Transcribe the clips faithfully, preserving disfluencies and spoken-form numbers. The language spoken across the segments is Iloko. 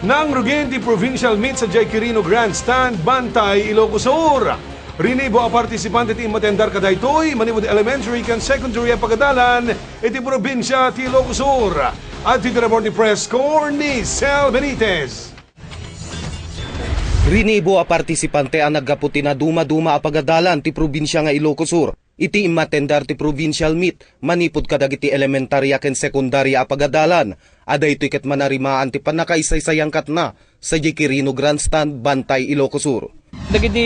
Nang rugin ti provincial meet sadiay Quirino Grandstand, Bantay, Ilocos Sur. Rinibo a partisipante ti immatendar kadaytoy, manipud elementary ken secondary a pagadalan iti probinsia ti Ilocos Sur. Adtoy ti report ni Press Corps ni Sel Benitez. Rinibo a partisipante a naggapu ti nadumaduma a pagadalan ti probinsia nga Ilocos Sur iti immatendar ti provincial meet manipud kadagiti elementaria ken sekundaria a pagadalan, a daytoy ket manarimaan ti pannakaisaysayangkatna sadiay Quirino Grandstand, Bantay, Ilocos Sur. Dagiti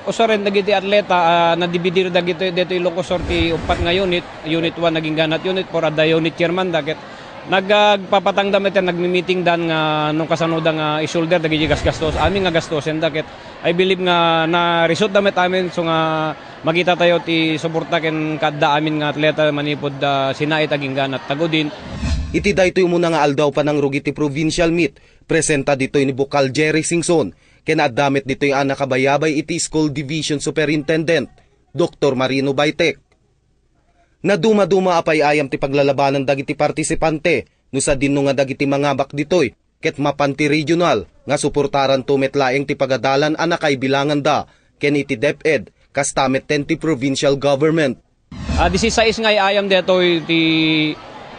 usuren dagiti atleta, ah, nadibidir dagiti, dito Ilocos Sur ti uppat nga unit, unit one nagingganat, unit four adda unit chairman da ket nagpapatangda met, nagmi-meeting dan nga no kasano da nga i-shoulder dagiti gasgastos, amin nga gastosen da ket I believe nga na-result da met amin, so nga makita tayo ti suporta ken kaadda amin nga atleta manipud, ah, sinait agingga nagtagudin. Iti daytoy umuna nga aldaw panangrugi ti provincial meet, presenta ditoy ni Bukal Jerry Singson, ken adda met ditoy a nakabayabay iti School Division Superintendent, Doktor Marino Baitek. Nadumaduma a pay-ayam ti paglalabanan dagiti partisipante no sadino nga dagiti mangabak ditoy ket mapan ti regional nga suportaranto met laeng ti pagadalan a nakaibilanganda ken iti DepEd kasta metten ti provincial government. Ah, disisais nga ay-ayam detoy ti,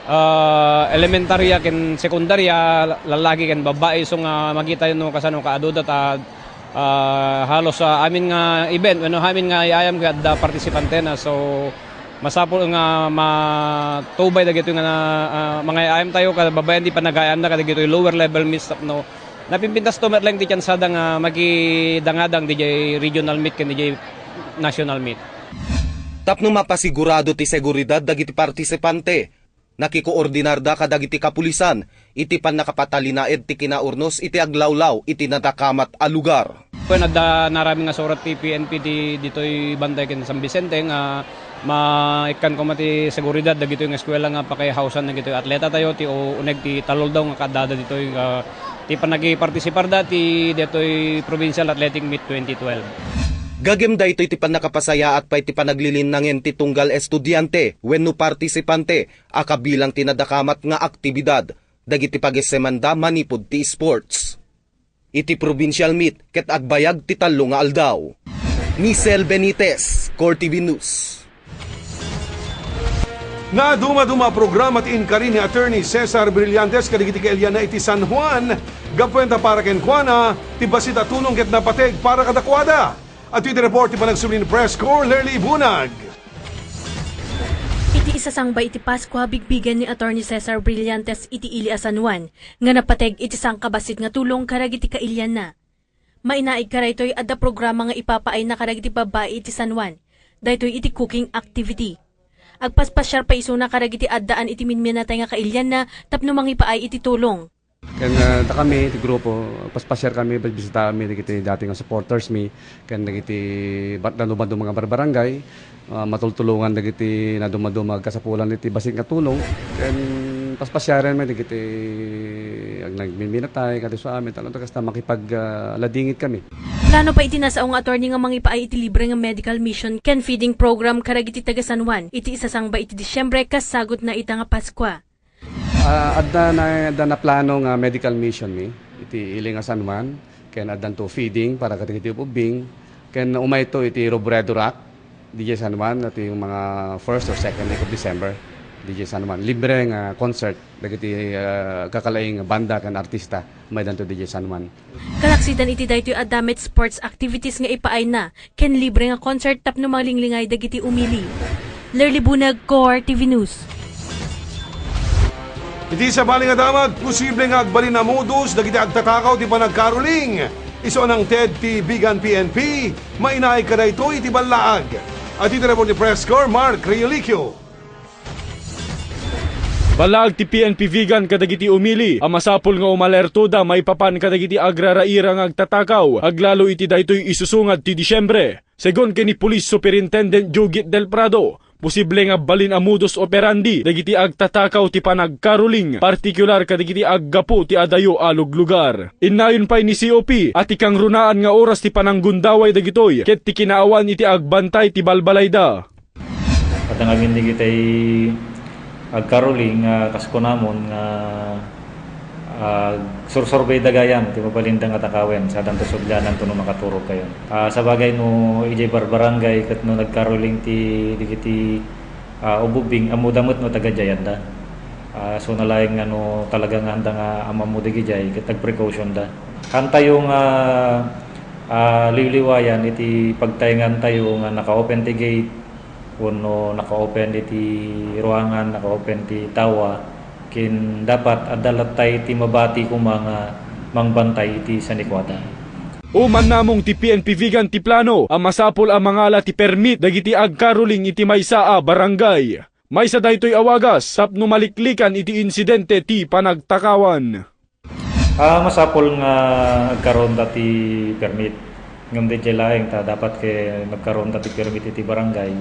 ah, elementarya ken sekundarya, lalaki ken babbai, so nga makita no kasano kaaduda ta, ah, halos, ah, amin nga event, wenno amin nga ay-ayam ket adda partisipantena. So, masapul nga matubay dagitoy nga na, ah, mangay-ayam tayo, kababayan ti panagayamda kadagitoy lower level meets tapno napimpintas to met laeng ti tiyansada nga makidangadang didiay regional meet ken didiay national meet. Tapno mapasigurado ti seguridad dagiti partisipante, nakikoordinarda kadagiti kapulisan iti pannakapatalinaed ti kinaurnos iti aglawlaw iti nadakamat a lugar. Wen adda naramin nga surat ti P N P di, ditoy Bantay ken San Vicente nga maikkan koma ti seguridad dagitoy nga eskuela nga pakaihawasan dagitoy atleta tayo ti u-, uneg ti taluldaw nga kaadada ditoy, ah, ti panakipartisiparda ti detoy Provincial Athletic Meet twenty twelve. Gagem daytoy ti pannakapasayaat pay ti panaglilinnangen ti tunggal estudiante wenno partisipante a kabilang ti nadakamat nga aktibidad dagiti pagessemanda manipud ti sports. Iti provincial meet ket agbayag ti tallo nga aldaw. Nisel Benitez, Core T V News. Nadumaduma a programa ti inkari ni Attorney Cesar Brillantes kadagiti kailianna iti San Juan, gapuenta para kenkuana, ti bassit a tulong ket napateg para kadakuada. Adtoy ti report ti panagsubli ni Press Corps Lerly Bunag. Iti isasangba iti Paskua, bigbigen ni Attorney Cesar Brillantes iti ili a San Juan nga napateg iti sangkabassit nga tulong kadagiti kailianna. Mainaig kadaytoy, adda programa nga ipapaayna kadagiti babbai iti San Juan. Daytoy iti cooking activity. Agpaspasiar pay isuna kadagiti addaan iti minminatay nga kailianna tapno mangipaay iti tulong. Ken, ah, ta kami ti grupo, paspasiar kami, bisitaami dagiti dati nga supporters mi, ken dagiti bat-, danumaduma nga barbarangay, ah, matultulongan dagiti nadumaduma agkasapulan iti bassit nga tulong, ken paspasiaren mi dagiti ag-, nagminminatay, kadi so amin, talon ta kasta makipag, ah, ladingit kami. Plano pay iti nasao nga attorney nga mangipaay iti libre nga medical mission ken feeding program kadagiti taga San Juan iti isasangba iti Disyembre kas sagutna ita nga Paskua. Ah, adda na, adda naplano nga medical mission mi iti ili nga San Juan, ken addanto feeding para kadagiti ubbing, ken umayto iti Robredo Rock, D J San Juan, iti mga first or second week of December, D J San Juan. Libre nga concert dagiti, ah, kakalaing banda ken artista, umaydanto D J San Juan. Kalaksidan iti daytoy, adda met sports activities nga ipaayna ken libre nga concert tapno malinglingay dagiti umili. Lerly Bunag, Core T V News. Iti sabali nga damag, posible nga agbalin a modus dagiti agtatakaw ti panagkaroling. Isu a nangted ti Vigan P N P, mainaig kadaytoy iti ballaag. Adtoy ti report ni Press Corps Mark Reolicio. Ballaag ti P N P Vigan kadagiti umili a masapul nga umalertoda maipapan kadagiti agraraira nga agtatakaw, aglalo iti daytoy isusungad ti Disyembre. Segun ken ni Police Superintendent Jugit Del Prado, posible nga balin a modus operandi dagiti agtatakaw ti panagkaroling, partikular kadagiti aggapu ti adayo a luglugar. Innayon pay ni C O P a ti kangrunaan nga oras ti pananggundaway dagitoy ket ti kinaawan iti agbantay ti balbalayda. Ket ngamin dagiti agkaroling nga kas kunamon nga, Ah, sursurbay da gayam ti mabalinda nga takawen, sadanto sudlananto no makaturogkayon. Ah, sabagay no idiay barbarangay ket no nagkaruling ti dagiti, ah, ububbing, ammoda met no taga diay anda. Ah, so nalaing nga no talaga nga anda nga amammo dagidiay ket agprecautionda. Hantayo nga, ah, liwliwayan iti pagtaengantayo nga naka-open ti gate, wenno naka-open iti ruangan, naka-open ti tawa, ken dapat adda lattay ti mabati koma nga mangbantay iti sanikuada. Umannamong ti P N P Vigan ti plano a masapul a mangala ti permit dagiti agkaruling iti maysa a barangay. Maysa daytoy a wagas tapno maliklikan iti insidente ti panagtakawan. Ah, masapul nga agkaroon ta ti permit. Ngem diay laeng ta dapat ket nagkaroon ta ti permit iti barangay.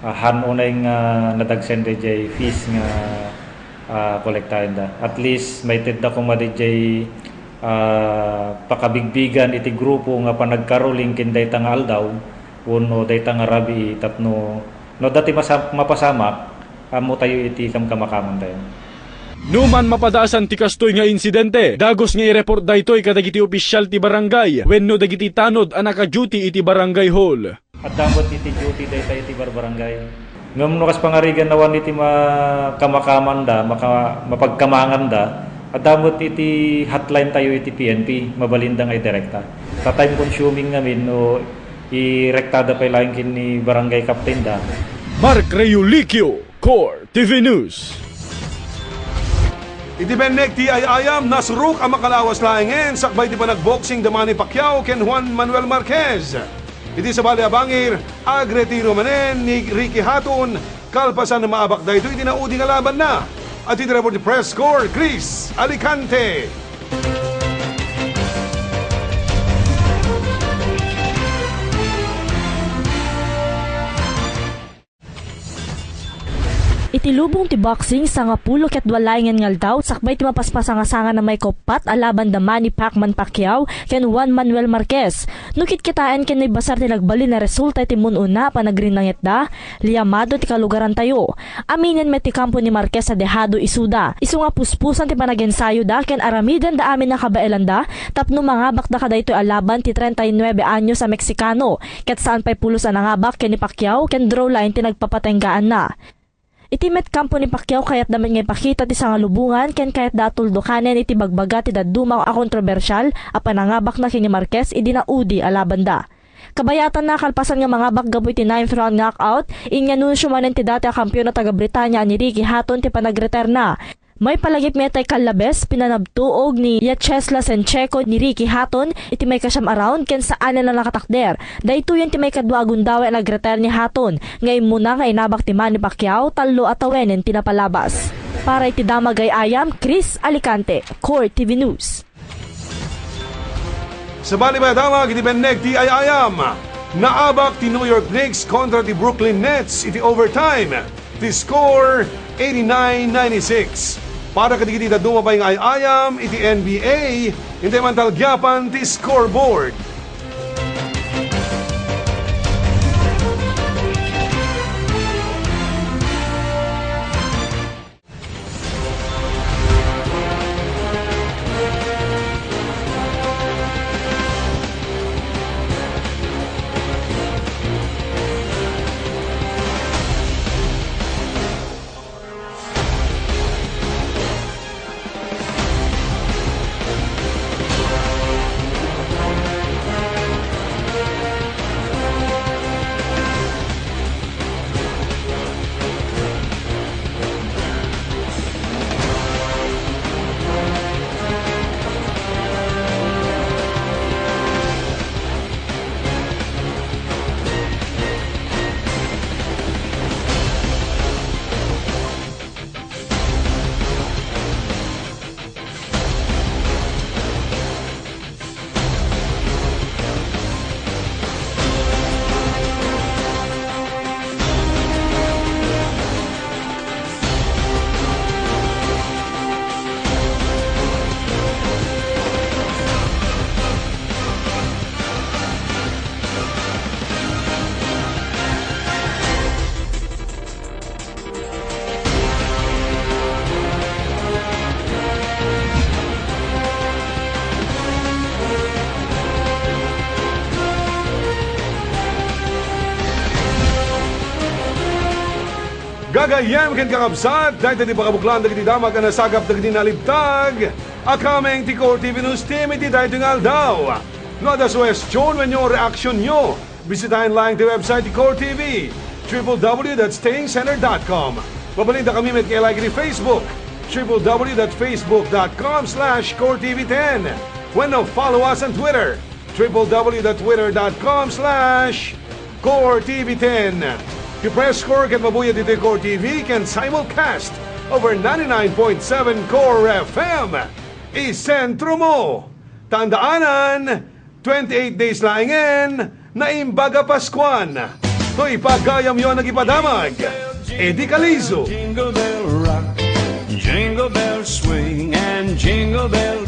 Ah, han unay nga nadagsen diay fees nga, ah, kolektaenda. At least, maitedda koma diay, ah, pakabigbigan iti grupo nga panagkaruling ken dayta nga aldaw, wenno dayta nga rabii tapno no adda ti masa-, mapasamak, ammotayo iti kamkamakantayo. Numan mapadasan ti kastoy nga insidente, dagus nga i-report daytoy kadagiti opisyal ti barangay wenno dagiti tanod a naka-duty iti barangay hall. Adda met iti duty dayta iti barbarangay. Ngem no kas pangarigan awan iti ma-, kamakamanda, maka-, mapagkamanganda, adda met iti hotline tayo iti P N P, mabalinda nga idirekta. Ta time consuming ngamin no irektada pay laeng ken ni barangay captain da. Mark Reulicio, Core T V News. Iti benneg ti ay-ayam, nasurok a makalawas laengen sakbay ti panagboxing da Manny Pacquiao ken Juan Manuel Marquez. Iti sabali a bangir, agretiro manen ni Ricky Hatton kalpasan a maabak daytoy iti naudi nga labanna. Adda iti report ti Press Corps, Chris Alicante. Iti lubong ti boxing, sangapulo ket dua laengen nga aldaw, sakbay ti mapaspasanga-sanga a maikaupat a laban da Manny Pacman Pacquiao ken Juan Manuel Marquez. No kitkitaen ken naibasar ti nagbalin a resulta iti mun-una a panagrinnangitda, liyamado ti kalugarantayo. Aminen met ti kampo ni Marquez a dehado isuda. Isu nga puspusan ti panagensayoda ken aramidenda amin a kabaelanda tapno mangabakda kadaytoy a laban ti treinta y nueve anyos a Meksikano. Ket saan pay pulos a nangabak ken ni Pacquiao ken draw laeng ti nagpapatenggaanna. Iti met kampo ni Pacquiao, kayatda met nga ipakita ti sangalubongan ken kayatda a tuldokanen iti bagbaga ti dadduma a kontrobersial a panangabakna ken ni Marquez idi naudi a labanda. Kabayatanna, kalpasan nga mangabak gapu iti ninth round knockout, inanunsio manen ti dati a kampiyon a taga-Britania a ni Ricky Hatton ti panagretirena. Maipalagip nga itay kallabes, pinanabtuog ni Vyacheslav Senchenko ni Ricky Hatton iti maikasiam a round ken saanen a nakatakder. Daytoyen ti maikadua a gundaway a nagretire ni Hatton nga immuna nga inabak ti Manny Pacquiao tallo a tawenen ti napalabas. Para iti Damag Ay-ayam, Chris Alicante, Core T V News. Sabali pay a damag iti benneg ti ay-ayam. Naabak ti New York Knicks kontra ti Brooklyn Nets iti overtime. Ti score, eighty-nine ninety-six. Para kadagiti dadduma pay nga ay-ayam iti N B A, intay man talgiapan ti scoreboard. Gagayyem ken kakabsat, dayta ti pakabuklan dagiti damag a nasagap dagiti nalibtag a kameng ti Core T V News Team iti daytoy nga aldaw. No adda suwestiyon wenno reaksionyo, bisitaen laeng ti website ti Core T V, triple W dot staying center dot com. Mabalinda kami met nga i-like iti Facebook, triple W dot facebook dot com slash core T V ten. Wenno follow us on Twitter, triple W dot twitter dot com slash core T V ten. Ti Press Corps ket mabuya ditoy Core T V ken simulcast over ninety-nine point seven Core F M. Isentro mo! Tandaanan, twenty-eight days laengen, Naimbag a Paskuan. Toy pagayamyo a nagipadamag, Eddie Calizo. Jingle bell rock, jingle bell swing, and jingle bell